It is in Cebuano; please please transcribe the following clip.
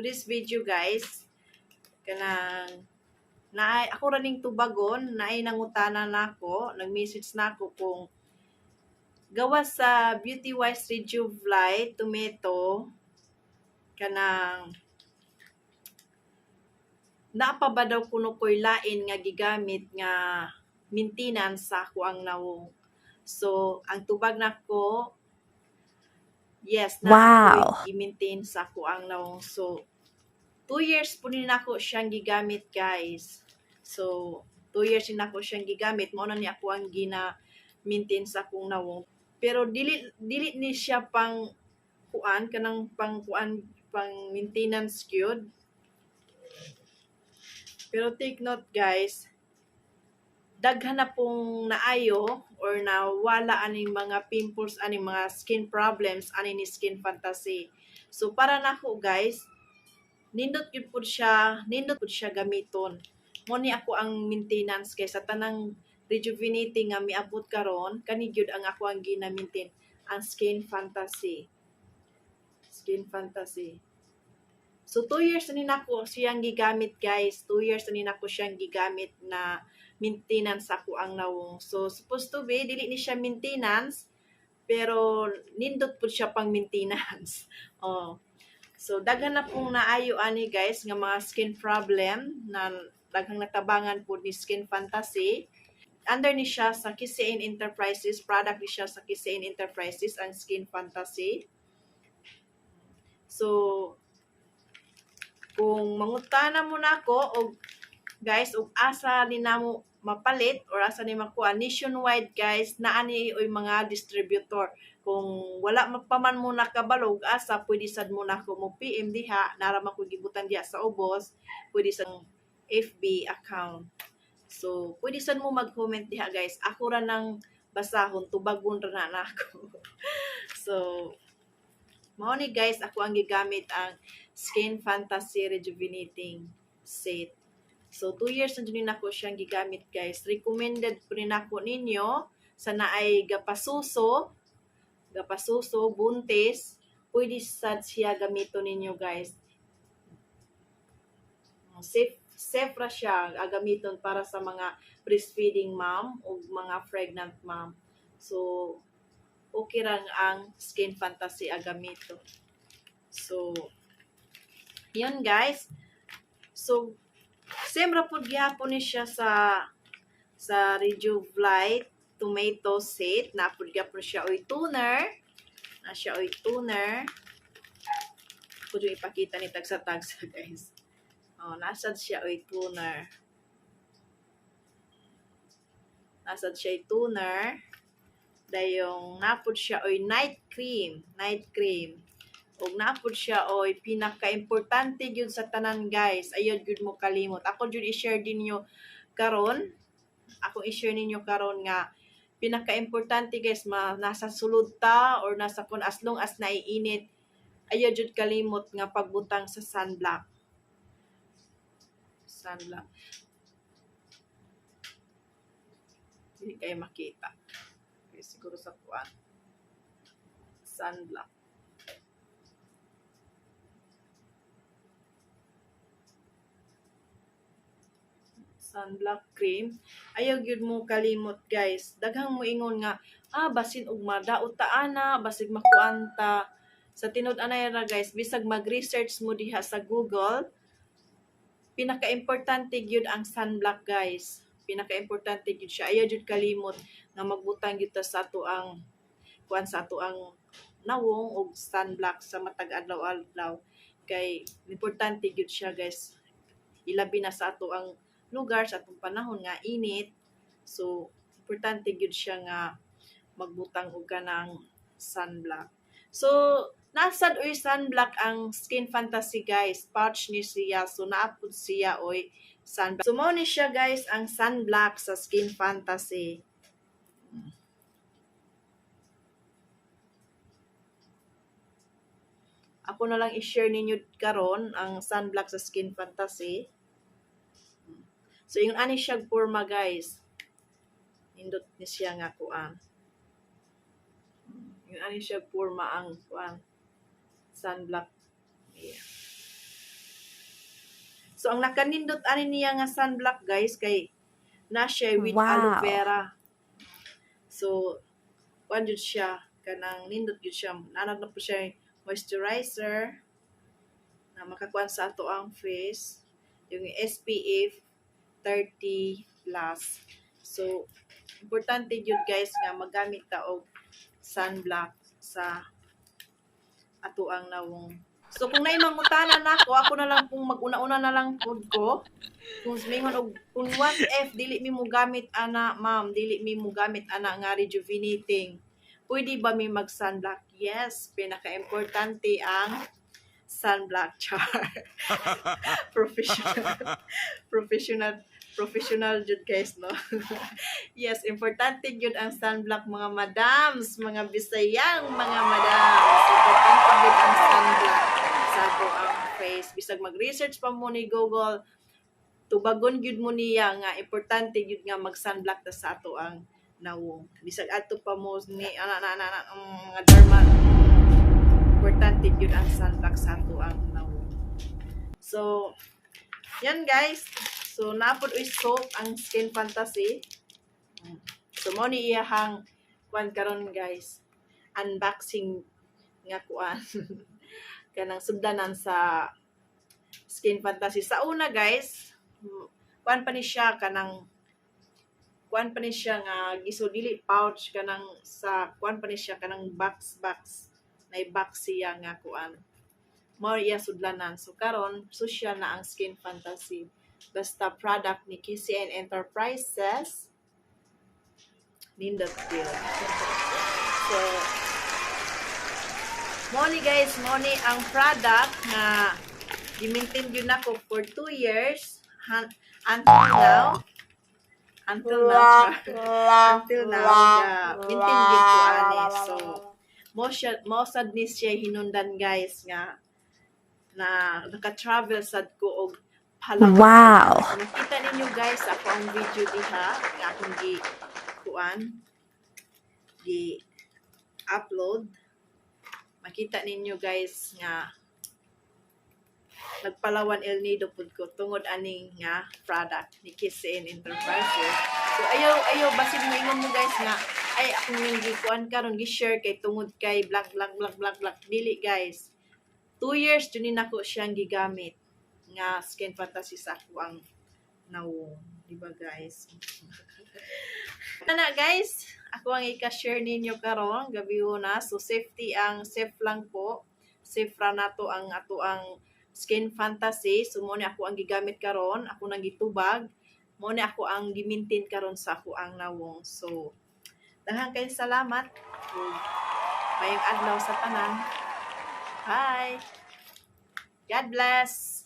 To this video, guys, kanang naay ako ra ning tubagon, naay nangutana nako, nag-message nako kung gawas sa Beauty Wise Rejuvelight Tomato, kanang naa pa ba daw kuno ko'y lain nga gigamit nga maintenance sa ako ang nawong. So, ang tubag nako, yes, naa ko'y gi-maintain sa ako ang nawong. So, 2 years po ni nako siyang gigamit, guys. So, 2 years ni nako siyang gigamit. Mao na ni ako ang gina-maintain sa akong nawong. Pero dili dili ni siya pang kuan, kanang pang kuan, pang maintenance gyud. Pero take note, guys, daghan na pong naayo or nawala aning mga pimples, aning mga skin problems ani ni Skin Fantasy. So para nako, guys, nindot gyud pud siya, nindot pud siya gamiton. Mo ni ako ang maintenance kay sa tanang rejuvenating nga miabot karon, kani gyud ang ako ang gina-maintain, ang Skin Fantasy. Skin Fantasy. So 2 years na ni nako siyang gigamit, guys. 2 years na ni nako siyang gigamit na maintenance ako ang nawong. So supposed to be dili ni siya maintenance, pero nindot pud siya pang maintenance. Oh. So daghan na pong naayo ani, guys, nga mga skin problem na daghang natabangan pud ni Skin Fantasy. Under ni siya sa KCN Enterprises, product ni siya sa KCN Enterprises ang Skin Fantasy. So kung mangutana mo nako og, guys, og asa ni namo mapalit or asa ni makuha, nationwide, guys, naa ni oy mga distributor. Kung wala pa man mo nakabalo og asa, pwede sad mo nako mo PM diha, nara man ko gibutan diha sa ubos, pwede sa FB account. So pwede sad mo mag-comment diha, guys. Ako ra nang basahon, tubagon ra na nako. So mao ni, guys, ako ang gigamit ang Skin Fantasy Rejuvenating Set. So 2 years na jud nako siyang gigamit, guys. Recommended po ni nako ninyo sa naay gapasuso, gapasuso, buntis, pwede sad siya gamiton ninyo, guys. Safe safe ra siya gamiton para sa mga breastfeeding mom o mga pregnant mom. So okay ra ang Skin Fantasy gamito. So yun, guys. So same ra pud gihapon ni siya sa Rejuvelight Tomato Set. Na pud gyapon siya oy toner. Na siya oy toner. Pud yung ipakita ni tagsa-tagsa, guys. Oh, nasad siya oy toner. Nasad siya toner. Dayong napud siya oy night cream, night cream. Ug napud siya oy pinaka-importante gyud sa tanan, guys. Ayaw gyud mo kalimot. Ako jud i-share din ninyo karon. Ako i-share ninyo karon nga pinaka-importante, guys, ma nasa sulod ta or nasa kun, as long as naiinit, ayaw jud kalimot nga pagbutang sa sunblock. Sunblock. Hindi kayo makita. Okay, siguro sa kuan. Sunblock. Sunblock cream. Ayaw gyud mo kalimot, guys. Daghang mo ingon nga, ah, basin og madaot ta ana, basig makuan ta. Sa tinud anay ra, guys, bisag mag-research mo diha sa Google, pinaka-importante gyud ang sunblock, guys. Pinaka-importante gyud siya. Ayaw gyud kalimot nga magbutang gyud ta sa ato ang kuan, sa ato ang nawong og sunblock sa matag adlaw-adlaw kay importante gyud siya, guys. Ilabi na sa ato ang lugar, sa atong panahon nga init. So importante gyud siya nga magbutang og kanang sunblock. So nasad oy sunblock ang Skin Fantasy, guys. Pouch ni siya, so naa pud siya oy sunblock. So mao ni siya, guys, ang sunblock sa Skin Fantasy. Ako na lang i-share ninyo karon ang sunblock sa Skin Fantasy. So yung ani siya forma, guys. Nindot ni siya nga kuan. Yung ani siya forma ang kuan sunblock. Yeah. So ang nakanindot ani niya nga sunblock, guys, kay na siya with aloe vera. So kuan jud siya, kanang nindot jud siya. Naa na po siya moisturizer na makakuan sa ato ang face, yung SPF 30 plus. So importante jud, guys, nga magamit ta og sunblock sa ato ang nawong. So kung naay mangutana nako, ako na lang pong mag-una-una na lang pud ko. Kung mingon og kung what if dili mi mo gamit ana, ma'am, dili mi mo gamit ana nga rejuvenating. Pwede ba mi mag sunblock? Yes, pinaka-importante ang sunblock, char. Professional, professional, professional jud, guys, no? Yes, importante jud ang sunblock, mga madams, mga Bisayang mga madams. Importante jud ang sunblock sa ato ang face. Bisag mag-research pa mo ni Google, tubagon gyud mo niya nga importante gyud nga mag sunblock ta sa ato ang nawong. Bisag adto pa mo ni ana ana ana, ana ang mga derma, importante gyud ang sunblock sa ato ang nawong. So, yan, guys. So, naa pod uy soap ang Skin Fantasy. So, mo ni iyahang kuan karon, guys. Unboxing nga kuan. Kanang sugdanan sa Skin Fantasy. Sa una, guys, kuan pa ni siya, kanang kuan pa ni siya nga giso, dili pouch, kanang sa kuan pa ni siya, kanang box box, na box siya nga kuan mo iya sudlanan. So karon social na ang Skin Fantasy. Basta product ni KCN Enterprises, nindot gyud. So mo ni, guys, mo ni ang product nga gi-maintain gyud nako for 2 years until now, until now, char. Until now ga maintain gyud ko ani. So mo siya, mo sad ni siya hinundan, guys, nga na naka-travel sad ko og Palawan. So, nakita ninyo, guys, ako ang video diha nga akong gi kuan, gi upload. Makita ninyo, guys, nga nagpalawan El Nido pud ko tungod aning nga product ni KCN Enterprises. So ayaw ayaw basin mo ingon mo, guys, nga ay akong ning gikuan karon, gi-share kay tungod kay black black black black black. Dili, guys. 2 years jud ni nako siyang gigamit nga Skin Fantasy sa ako ang nawong. Di ba, guys? Ana, guys, ako ang ika-share ninyo karon gabi na. So safety ang safe lang po. Safe ra nato ang ato ang Skin Fantasy. So mo ni ako ang gigamit karon, ako nang gitubag. Mo ni ako ang gimintin karon sa ako ang nawong. So daghan kay salamat. Ug maayong adlaw sa tanan. Bye. God bless.